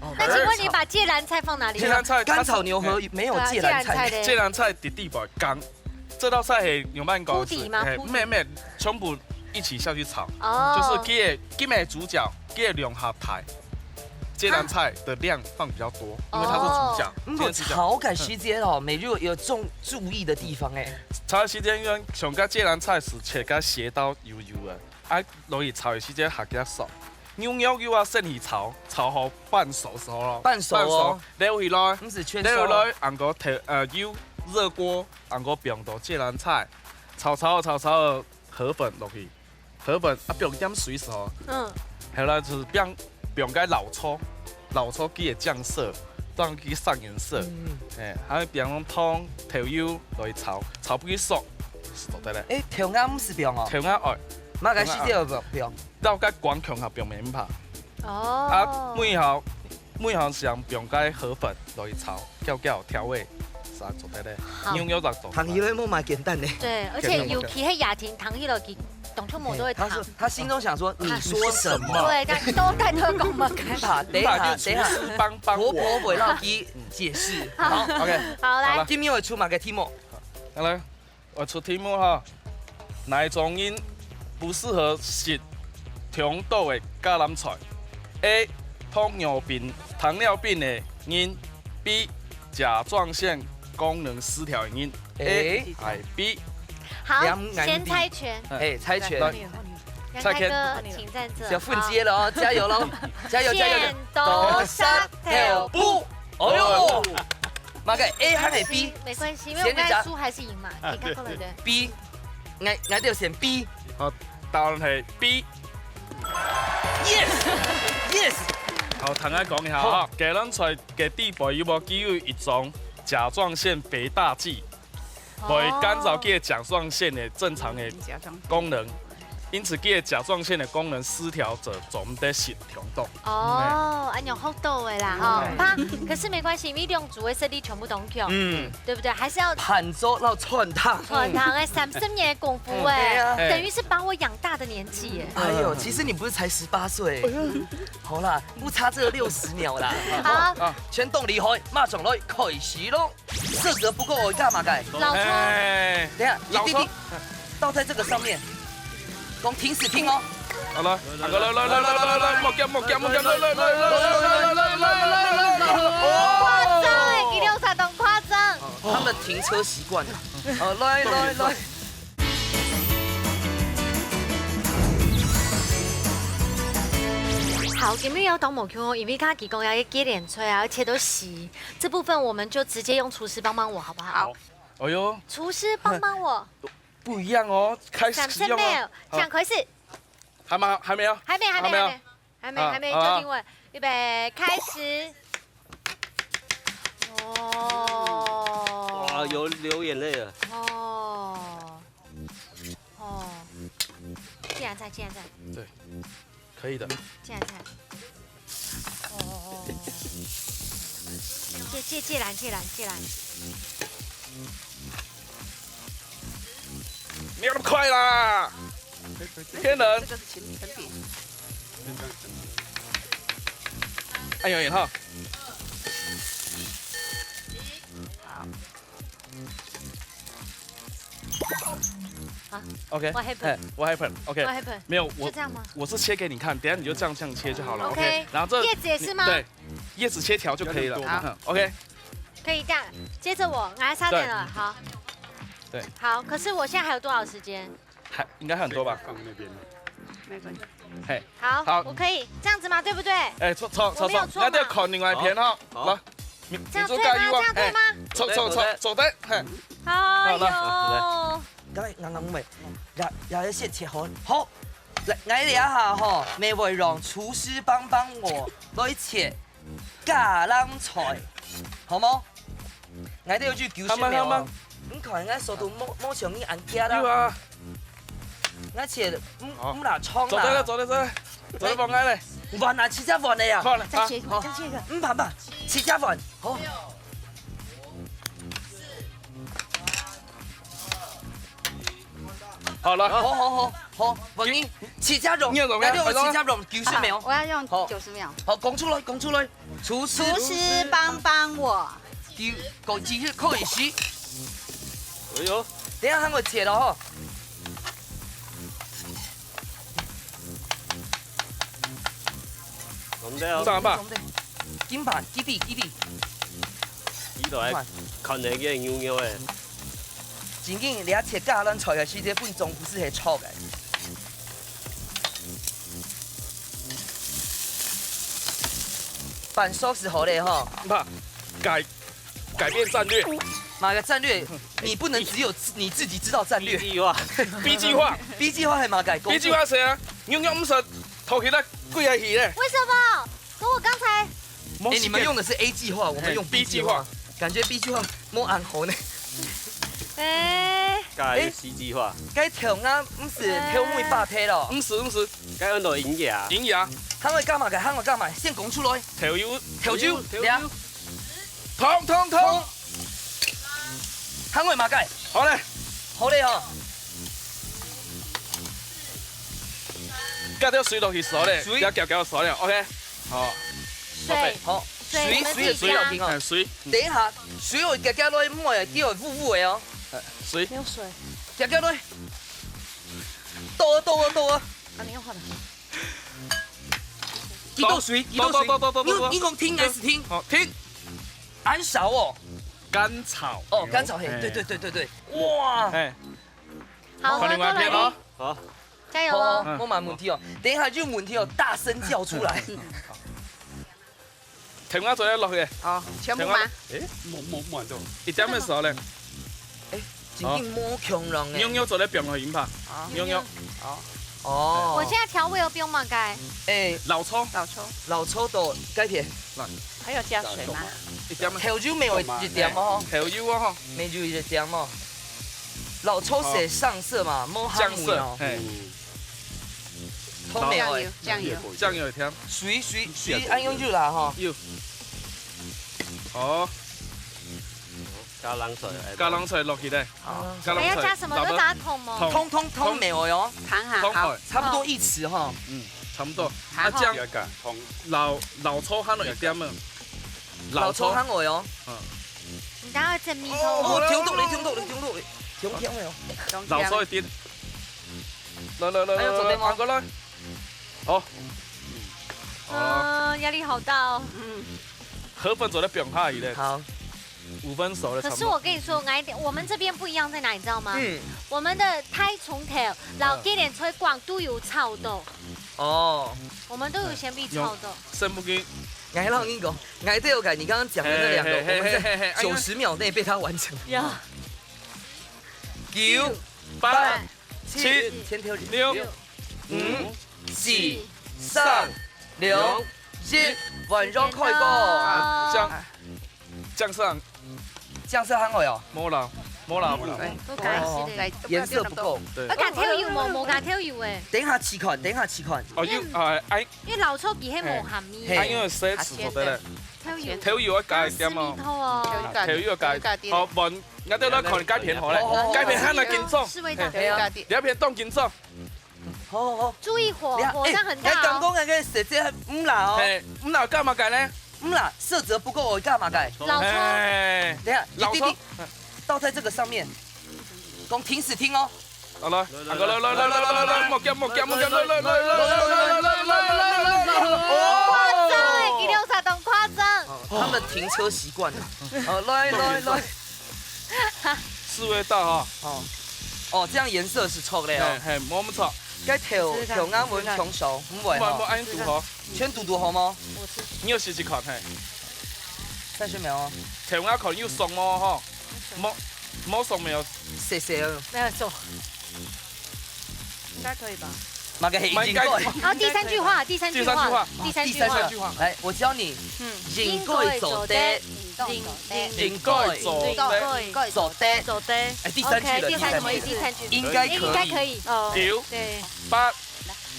哦，那請問你把芥藍菜放哪裡？芥藍菜，乾炒牛河沒有芥藍菜。對啊，芥藍菜咧？芥藍菜在底背乾，這道菜係仰般講？鋪底嗎？係，鋪底。毋係，毋係，全部一起下去炒。哦。就是佢个，佢个主角，佢个兩下大。 芥藍菜的量放比較多，因為它是主角。哦。毋過炒个時節哦，每日有重注意的地方哎。炒个時節，因為像該芥藍菜係切个斜刀幼幼个，啊，落去炒个時節較遽熟。牛肉又愛先去炒，炒好半熟時候咯。半熟哦。半熟，撈起來，毋係全熟。撈起來，然後頭，呃，油熱鍋，然後放到芥藍菜，炒炒炒炒，河粉落去。 河粉啊，放點水時候，嗯。後來就係放，放該老抽，老抽佢个醬色，讓佢上顏色。嗯。哎，還有放湯、豆油落去炒，炒分佢熟，就做得咧。哎，豆芽毋使放哦。豆芽愛。麼个時節愛放？放該光共下放面毋怕。哦。啊，尾後，尾後想放該河粉落去炒，攪攪調味，就做得咧。好。牛肉就做得。聽起來無麼簡單呢。對，而且尤其係夜間聽起來佢 當初無都會談。嘿，他說，他心中想說，你說什麼？對，他都在那講麼个？等一下，等一下，等一下，廚師幫幫我。婆婆會讓佢解釋。好。好，OK，好，來。好了。今天要出麼个題目？好，來，我出題目哈。哪一種人不適合食中毒个芥藍菜？A，糖尿病，糖尿病个人。B，甲狀腺功能失調个人。A，哎。還B。好，兩個先猜拳。哎，猜拳。來。 楊開哥，請站這。小鳳姐了哦，加油嘍，加油，加油。剪刀石頭布。哎喲，麼个A還係B？沒關係，因為我們剛才輸還是贏嘛，啊，給他過來的。對。B，𠊎，𠊎就選B。好，答案係B。Yes，yes。好，大家講一下啊，好。芥藍菜个底背有無具有一種甲狀腺肥大劑？ 會干擾佢个甲狀腺个正常个功能。因此，佢个甲狀腺个功能失調者，做毋得食傷多。哦，恁樣學到个啦，吼，嗯。毋怕，可是沒關係，因為兩組个實力全部都強，嗯。對不對？還是要盤桌到串燙。串燙个三十年个功夫哎，嗯，對啊。等於是把我養大的年紀耶。哎呦，其實你不是才十八歲，好啦，不差這個六十秒啦。好。啊，全動離開，馬上來開始咯。 色澤不夠，我幹嘛改？老抽。哎，等一下，一滴滴，倒在這個上面。講停止聽哦。好了，來來來來來來來來，莫急莫急莫急，來來來來來來來來來來來來。誇張哎，佢兩儕當誇張。他們停車習慣了。好，來來來。好，今日要當無窮哦，因為剛剛佢講要一个連菜啊，而且都洗。 這部分我們就直接用廚師幫幫我，好不好？好。哎呦，廚師幫幫我。不一樣哦，開始使用哦。三十秒，好。請開始。還沒，還沒有。還沒，還沒，還沒有。還沒，還沒，啊，就聽我，預備，開始。哦。哇，有流眼淚了。哦。哦。竟然在，竟然在。對。 可以的。進來，進來。哦，哦，哦，哦。借，借，借來，借來，借來。沒有那麼快啦。騙人。這個是前，前底。哎呦，哈。好。 啊，OK，what happened？嘿，what happened？OK，what happened？没有，我，就这样吗？我是切给你看，等一下你就这样，这样切就好了。OK，OK，然后这，叶子也是吗？你，对，叶子切条就可以了。好。嗯，OK。可以这样，接着我，我要插电了，对。好。对。好，可是我现在还有多少时间？还，应该很多吧？放那边了。没关系。嘿。好，好。我可以这样子吗？对不对？哎，错，错，错，我没有错嘛。错，那就看另外一片哈。好。来。 你，这样对吗？你做加油啊，这样对吗？哎，错，错，错，对，对。错的，嘿。哎呦。好，来，来。剛才啱啱咪，也，也係切切好。好，來，𠊎這下吼，乜會讓廚師幫幫我來切芥藍菜，好無？𠊎都有去九十秒哦。好嘛，好嘛。你看，𠊎速度無，無像你恁遽啦。有啊。𠊎切，毋，好。毋啦，衝啦。做得了，做得了，做得放開了。完啦，七隻完了呀。好了，再切一个，好。再切一个。毋怕，毋怕，七隻完，好。 好了。好，好，好，好，問你，七隻肉，你有肉沒有？來，我七隻肉，九十秒。好，我要用好。九十秒。好，講出來，講出來。廚師，廚師幫幫我。九，講幾日，扣一息。哎呦。等一下喊我切了哈。講得哦。上吧。 金牌，基地，基地。伊都愛看那个牛牛诶。正經，你愛切芥藍菜个時節，分總不是很臭个。半熟時好咧吼。你看，改，改变战略。哪个战略？你不能只有自，你自己知道战略。B计划。B计划。B计划係麼个？B计划係啊，牛牛毋食，頭起來跪下去咧。為什麼？ 可我剛才，哎，你們用的是A计划，我們用B计划。哎，B计划。感覺B计划無恁好呢。哎。該C计划。該豆芽毋係豆妹霸體咯。毋係，毋係。該安到營養。營養。喊𠊎幹嘛个？喊𠊎幹嘛？先講出來。豆油。豆油，豆油。呀。通，通，通。喊𠊎麼个？好咧。好咧哦。加點水落去燒咧，水。要攪攪燒咧，OK。 好。水。好，水，水，水，水，水，水，水。哎，水。等一下，水會遽遽來，毋會叫烏烏个哦。哎，水。沒有水。遽遽來。到啊，到啊，到啊。啊，你用好了。幾多水？幾多水？到，到，到，到，到，到。你，你講停還是停？好，停。恁少哦。甘草。哦，甘草，嘿，哎。對，對，對，對，對。哇。哎。好，好，另外一片哦。我要過來。好。 加油哦。好，好，無問題哦。等一下有問題哦，大聲叫出來。豆芽做得落去。好，全部嗎？豆芽，哎，無，無，無按到。一點仔燒咧。哎，正經無共樣哎。牛肉做得放落去，毋怕。好。牛肉。好。哦。我現在調味有不用麼个？哎，老抽。老抽。老抽到該片。來。還有加水嗎？一點仔。豆油沒有一點哦。豆油哦，吼。沒有一點哦。老抽係上色嘛，無香味哦。醬色，嘿。嗯。湯無愛。醬油，醬油。醬油會甜。水，水，水，愛用油啦吼。油。好，加冷水，哎，加冷水落去咧。好。加冷水。還要加什麼？都把它捅嗎？捅。通通通無愛哦。糖哈，好。通愛。差不多一匙哈。嗯，差不多。啊，好。這樣，老，老抽還有一點啊。老抽還愛哦。嗯。你等下會整米哦，哦，聽到咧，聽到咧，聽到咧，聽到咧哦。老抽一點。來，來，來，哎喲，來，來，做得嗎？來，過來。好。哦。嗯，壓力好大哦。河粉做得放下去咧。好。五分熟了，可是我跟你說，差不多。我們這邊不一樣在哪，你知道嗎？嗯。我們的大蔥頭，摎雞卵菜乾都有炒到。哦。我們都有先被炒到。用生不給。𠊎摎你講，𠊎都有改你剛剛講的那兩個，嘿，嘿，嘿，我們在九十秒內被他完成。呀。九、八、七、六、五、四、三、兩、一，換你開講。啊，醬，醬色。醬色還愛哦。無啦，無啦，無啦。不該是的。哦，顏色不夠。對。啊，加豆油無？無加豆油誒。等一下試看，等一下試看。哦，有，啊，哎，因為老抽佢係無鹹味。嘿。啊，因為色素做得咧。豆油。豆油愛加一點哦。是味道哦。啊，豆油愛加一點。好，換，𠊎兜來看該片好咧。哦，哦，哦。該片還來緊張。是味道。嘿，這片當緊張。 好，好，好。注意火，你看，火量很大哦。哎，你剛剛那個色澤毋罅哦。嘿，毋罅幹嘛改呢？毋罅，色澤不夠，我幹嘛改？老抽。哎，等一下，老抽。一滴滴倒在這個上面，講停止聽哦。好，來，來，來，莫驚，莫驚，莫驚，來，來，來。誇張哎，佢兩儕當誇張。哦，他們停車習慣了。好，來，來，來。 試味道哈。哦，哦，這樣顏色是著的哦。嘿，嘿，無毋著。該豆，試試看，豆芽粉全熟，毋會哈。無，無，恁堵好。全堵堵好嗎？你有試試看，嘿。三十秒哦。豆芽可能有熟無吼？無，無熟沒有？謝謝哦。沒有熟。 應該可以吧？麼个係應該？應該。好，第三句話，第三句話，第三句話。第三句話。第三句話。來，我教你。嗯。應該做得。應該做得。應該做得。做得。做得。哎，第三句了，OK，第三句，第三句。第三句。應該可以。應該可以。哦，九，對。八，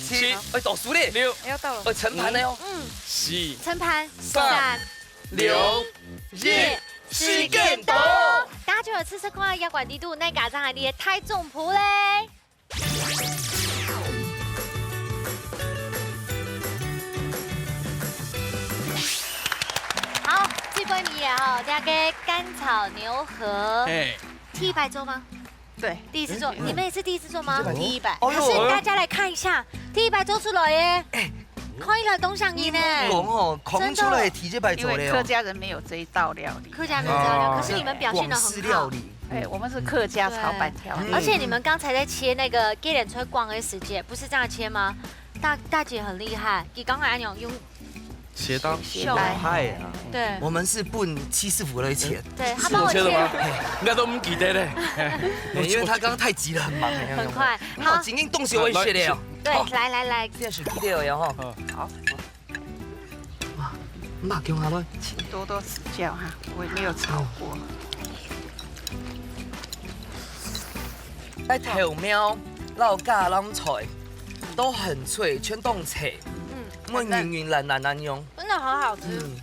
七，哎，倒數咧。六，哎，要到了。哎，盛盤了喲。嗯。四，盛盤。三，三，兩，一，時間到。大家就有試試看，壓管底肚，哪家正係你个大總舖咧？ 好，最尾面吼，這個乾炒牛河，嘿。第一擺做嗎？對。第一次做，嗯。你們也是第一次做嗎？第一擺。哦喲。可是大家來看一下，第一擺做出來耶，哎。看起來當像你呢。講吼，看出來第一擺做的哦。因為客家人沒有這一道料理。客家沒有這道料理，哦。可是你們表現得很好。廣式料理。 哎，我們是客家炒粄條。嗯。而且你們剛才在切那個雞卵菜乾的時節，不是這樣切嗎？大，大姐很厲害，佢剛才恁樣用切刀。切刀。厲害啊！對。我們是分七師傅來切。對，他幫我切。是我切的嗎？應該都毋記得咧。因為他剛剛太急了，很忙。很快。好，好。今天東西我也學了哦。對，好。來，來，來。這樣是記得了哈。嗯。好。 哇，肉強下來。請多多指教哈，我也沒有炒過。該豆苗摎加冷菜都很脆，全當脆，嗯，毋會軟軟爛爛恁樣。真的很好吃。嗯。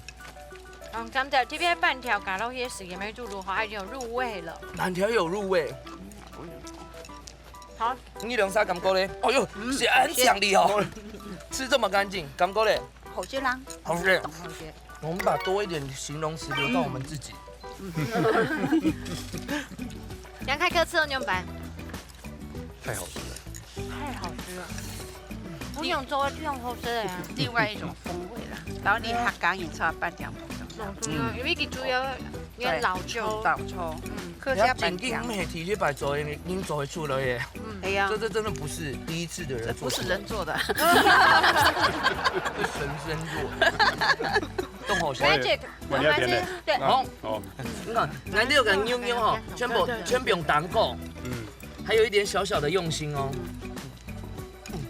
嗯，真的，這片粄條加到這個時間沒煮如何，它已經有入味了。粄條有入味。 好。你兩儕感覺咧？哦喲，嗯，係很強力哦。是。吃這麼乾淨，感覺咧？好吃啦。好吃。好吃。我們把多一點形容詞留到我們自己。嗯。楊開客吃了牛排。太好吃了。太好吃了。不用做，不用偷吃的呀。另外一種風味啦。然後你還敢飲茶半兩。嗯，因為佢主要 用老抽。對，老抽，嗯。客家粄條。你要緊緊，毋係第一擺做个，你，你做會出來耶。嗯。哎呀。這，這真的不是第一次的人做出來。這不是人做的。是神仙做的。動好笑。Magic，我也，我也有點累。對。好。哦。你看，難得有個妞妞哈，全部，對，對，對。全部用蛋糕。嗯。還有一點小小的用心哦。嗯。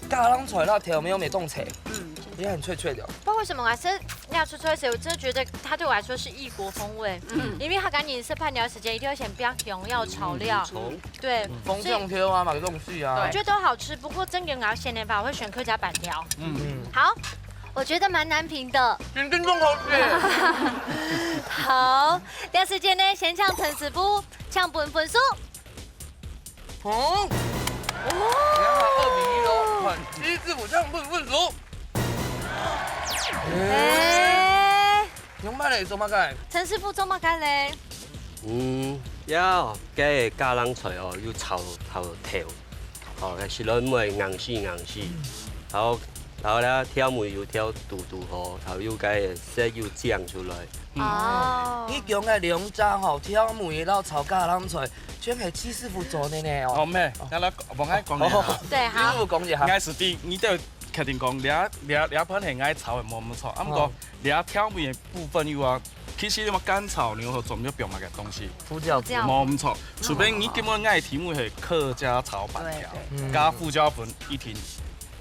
加冷菜啦，豆苗也當脆，嗯，也很脆脆的。不知道為什麼，我還是，應下出出來時，我真的覺得它對我來說是異國風味。嗯，因為它趕緊是拌料時間，一定要先不要用，要炒料。嗯，對，嗯，紅所以紅條啊，買个東西啊。對，我覺得都好吃，不過真的要選的話，我會選客家粄條。嗯，好，我覺得蠻難評的。真正好吃。好，這時間呢，先請陳師傅請分分數。 哦，哦，你看二比一哦，看，第一字母這樣問問熟。哎，仰般咧，做麼个？陳師傅做麼个咧？嗯，呀，該个咖啷菜哦，又炒透透，哦，食落會硬死硬死，然後然後咧，調味又調堵堵好，然後又該个色又靚出來。哦，你講个兩隻吼，調味摎炒咖啷菜， 全係徐師傅做个呢哦。哦，毋係，𠊎來，𠊎來講一下。哦，對，好。徐師傅講一下。𠊎係知，你兜確定講，這，這，這盤係𠊎炒个，無，無錯。啊，毋過，哦，這調味个部分有啊，其實你講乾炒牛河做毋得放麼个東西。胡椒粉。胡椒粉。無，無錯。除非你根本𠊎个題目係客家炒粄條，對，對。嗯。加胡椒粉一定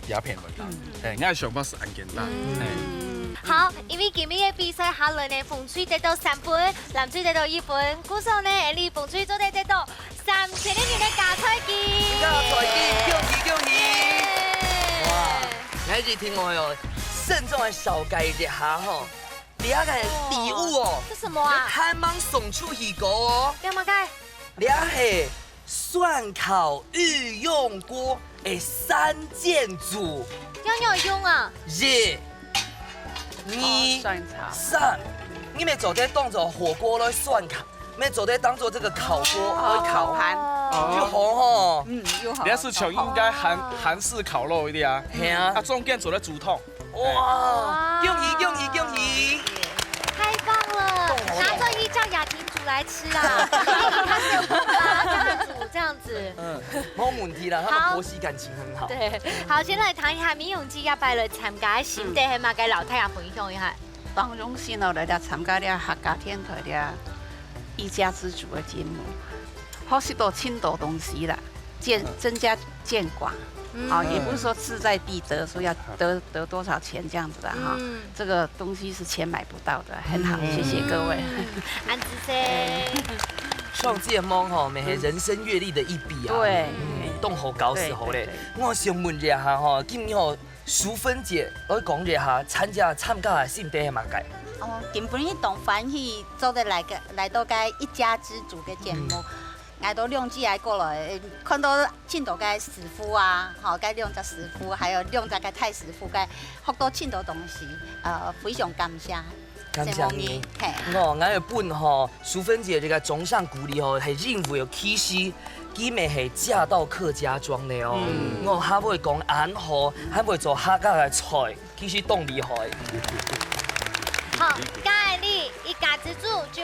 也平穩啦。嗯。嘿，𠊎个想法係恁簡單。嗯。嘿。好，因為今日个比賽下來呢，紅隊得到三分，藍隊得到一分，故所呢，𠊎等紅隊做得得到三千个銀个加菜金。加菜金，恭喜恭喜！耶！哇，𠊎一定愛哦，慎重个紹介一下吼，這个禮物哦，哦，這什麼啊？還吂送出去過哦。這麼个？這係 酸烤御用鍋个三件組。仰般用啊？一、二、哦，酸炒。三，你乜做得當做火鍋來酸烤，乜做得當做這個烤鍋來烤。哦，盤。哦。又好吼。嗯，又好。你要是像應該韓，哦。韓式烤肉一樣啊。係啊。啊，中間做得煮湯。 哇，哇。恭喜恭喜恭喜！太棒了，拿這一叫雅婷煮來吃啊！他是有辦法叫他煮這樣子。嗯，無問題啦，他們婆媳感情很好。對，好，先來談一下明勇記這擺來參加个心得，嗯。係麼个摎大家分享一下。當榮幸哦，來到參加這客家電台這一家之煮个節目，學習到盡多東西啦。 見，嗯。增加見廣。嗯。啊，也不是說志在必得，說要得，得多少錢這樣子的哈。嗯。這個東西是錢買不到的，很好，嗯。謝謝各位。嗯，恁仔細。上節目吼，乜係人生閱歷的一筆啊。對。嗯，當好搞死好咧。對，對，對。𠊎想問一下吼，今日吼，淑芬姐來講一下，參加，參加个心得係麼个？哦，今晡日當歡喜做得來个，來到該一家之煮个節目。嗯。 𠊎兜兩姊妹過來，看到盡多个師傅啊，吼，該兩隻師傅，還有兩隻个大師傅，該學到盡多東西，呃，非常感謝。感謝你。承蒙你，嘿。哦，𠊎有分吼，淑芬姐這個掌聲鼓勵吼，係因為其實佢乜係嫁到客家庄个哦。嗯。哦，還會講恁好，還會做客家个菜，其實當厲害。好，該你一家之煮就